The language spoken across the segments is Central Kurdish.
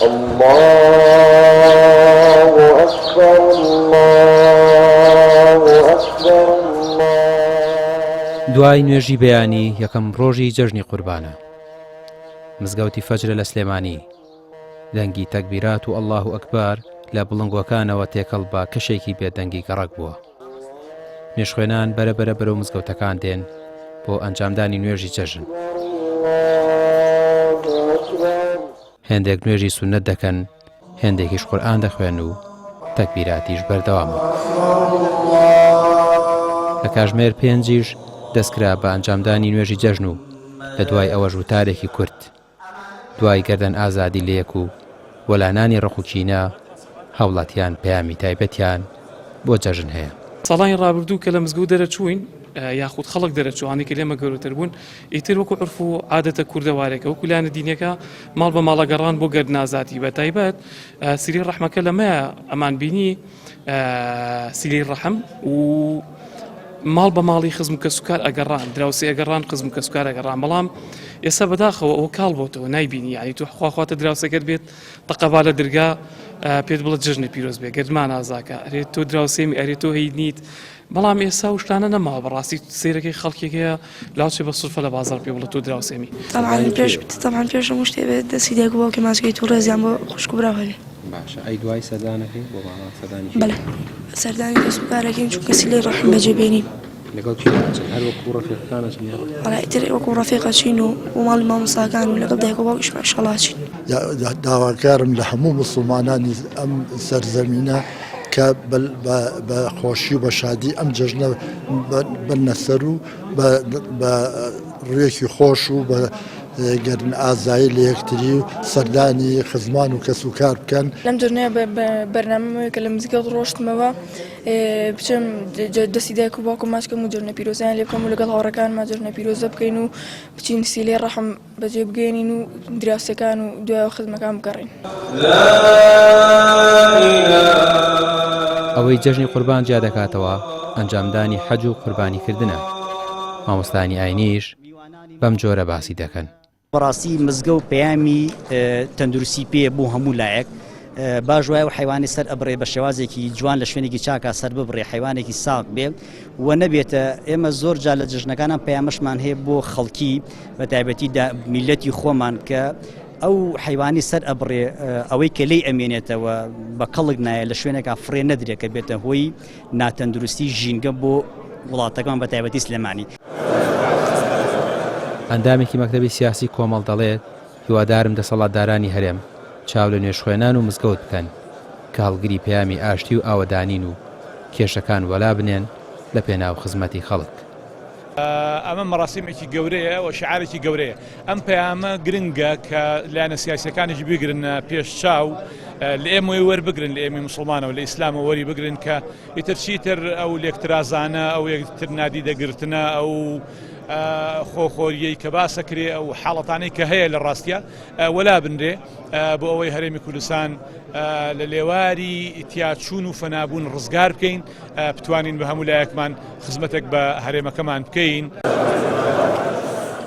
اللە اکبر اللە اکبر اللە. دوای نوێژی بەیانی یەکەم ڕۆژی جەژنی قوربانە. مزگەوتی فەجرە لە سلێمانی. دەنگی تەکبیرات و اللە اکبر لە بڵندگۆکانەوە تێکەڵ بە کەشێکی بێدەنگی گەڕەک بووە. نوێژخوێنان بەرە بەرە بەرەو مزگەوتەکان دێن بۆ ئەنجامدانی نوێژی جەژن. هێندێک نوێژی سوننەت دەکەن، هێندێکیش قورئان دەخوێن و تەکبیراتیش بەردەوامە. لە کاژمێر پێنجیش دەستکرا بە ئەنجامدانی نوێژی جەژن و لە دوای ئەوەش وتارێکی کورت. دوای گەردەن ئازادی لەیەک و وەلانانی ڕق و کینە، هاوڵاتیان پەیامی تایبەتیان بۆ جەژن هەیە. ساڵانی ڕابردوو کە لە مزگەوت دەرەچووین یاخود خەڵک دەرەچوو ئەوانەی کە لێمە گەورەتر بوون ئیتر وەکو عورف و عادەتە کوردەوارێکە وەکو لایەنە دینیەکە ماڵ بە ماڵە گەڕان بۆ گەردن ئازادی بە تایبەت سیلەی ڕەحمەکە لەمەیە ئەمان بینی سیلەی ڕەحم و ماڵ بە ماڵی خزم و کەسوکار ئەگەڕان دراوسێ ئەگەڕان خزم و کەسوکار ئەگەڕان بەڵام ئێستا بەداخەوە ئەوە کاڵ بۆتەوە نایبینی یعنی تو خواخواتە دراوسەکەت بێت تەقەبا لە درگا پێت بڵێ جەژنە پیرۆز بێ گەردمان ئازاکە ئەرێ تۆ دراوسێمی ئەرێ تۆ هی نیت بەڵام ئێستا و شتانە نەماوە بەڕاستی سەیرەکەی خەڵکێک هەیە لاوچێ بە سولفە لە بازاڕ پێ بڵێ تۆ دراوسێمی. تەبعەن پێش تەبعەن پێش هەموو شتێ بێت دەستی دایک و باوکی ماچ کەیت و ڕێزیان بۆ خوشک و برا هەبێ. باشە ئەی دوای سەردانەکەی بۆ ماڵان سەردانی کێ بەلێ سەردانی کەس و کارەکەین چونکە سیلەی ڕەحم بەجێ بێنین. لەگەڵ کێ ئەچن هەر وەکوو ڕەفیقەکان ئەچن یان؟ وەڵا ئیتر وەکوو ڕەفیق ئەچین و بۆ ماڵی مامۆستاکان و لەگەڵ دایک و باوکیشمان ئیشەڵا ئەچین. داواکارم لە هەموو موسڵمانانی ئەم سەرزەمینە کە بە خۆشی و بە شادی ئەم جەژنە بنە سەر و بە ڕوویەکی خۆش و بە گەرم ئازایی لە یەکتری و سەردانی خزمان و کەس و کار بکەن. لەم جەژنەیا بەرنامەم ئەوەیە کە لە مزگەوت ڕۆشتمەوە بچم دەستی دایک و باوکم ماچ کەم و جەژنە پیرۆزیان لێ بکەم و لەگەڵ هاوڕێکانما جەژنە پیرۆزە بکەین و بچین سیلەی ڕەحم بەجێ بگەیەنین و دراوسێکان و دوایەوە خزمەکان بگەڕێین. ئەوەی جەژنی قوربان جیا دەکاتەوە ئەنجامدانی حەج و قوربانی کردنە، مامۆستایانی ئاینیش بەم جۆرە باسی دەکەن. بەڕاستی مزگەوت پەیامی تەندروستی پێیە بۆ هەموو لایەک باش وایە و حیوانی سەر ئەبڕێ بە شێوازێکی جوان لە شوێنێکی چاکا سەر ببڕێ حیوانێکی ساغ بێ و نەبێتە ئێمە زۆر جار لە جژنەکانان پەیامەشمان هەیە بۆ خەڵکی بە تایبەتی میلەتی خۆمان کە ئەو حیوانی سەر ئەبڕێ ئەوەی کە لی ئەمێنێتەوە بە کەڵک نایە لە شوێنێکا فڕێ نەدرێت کە بێتە هۆی ناتەندروستی ژینگە بۆ وڵاتەکەمان بە تایبەتی سلێمانی. ئەندامێکی مەکتەبی سیاسی کۆمەڵ دەڵێت، هیوادارم دەسەڵاتدارانی هەرێم چاو لە نوێژخوێنان و مزگەوت بکەن کە هەڵگری پەیامی ئاشتی و ئاوەدانین و کێشەکان وەلا بنێن لە پێناو خزمەتی خەڵک. ئەمە مەراسیمێکی گەورەیە و شعارێکی گەورەیە. ئەم پەیامە گرنگە کە لایەنە سیاسیەکانیش بیگرنە پێش چاو لە ئێمەی وەربگرن لە ئێمەی موسڵمانەوە لە ئیسلامەوە وەری بگرن کە ئیتر چیتر ئەو لێکترازانە ئەو یەکتر نادیدەگرتنە ئەو خۆخۆریەی کە باسەکرێ ئەو حاڵەتانەی کە هەیە لە ڕاستە وەلا بنرێ بۆ ئەوەی هەرێمی کوردستان لە لێواری تیاچوون و فەنابوون ڕزگار بکەین بتوانین بە هەموو لایەکمان خزمەتێک بە هەرێمەکەمان بکەین.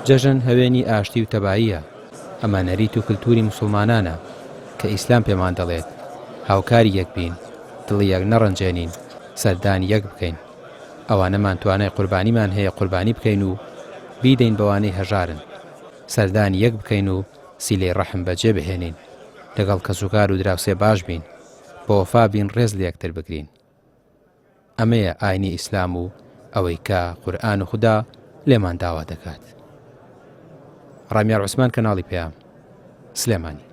جەژن هەوێنی ئاشتی و تەباییە، ئەمە نەریت و کلتوری موسڵمانانە کە ئیسلام پێمان دەڵێت هاوکاری یەک بین، دڵی یەک نەڕەنجێنین، سەردانی یەک بکەین، ئەوانەمان توانای قوربانیمان هەیە قوربانی بکەین و بیدەین بەوانەی هەژارن، سەردانی یەک بکەین و سیلەی ڕەحم بەجێ بهێنین، لەگەڵ کەسوکار و دراوسێ باش بین، بەوەفا بین ڕێز لەیەکتر بگرین. ئەمەیە ئاینی ئیسلام و ئەوەی کە قورئان و خودا لێمان داوا دەکات. ڕامیار عوسمان کەناڵی پەیام، سلێمانی.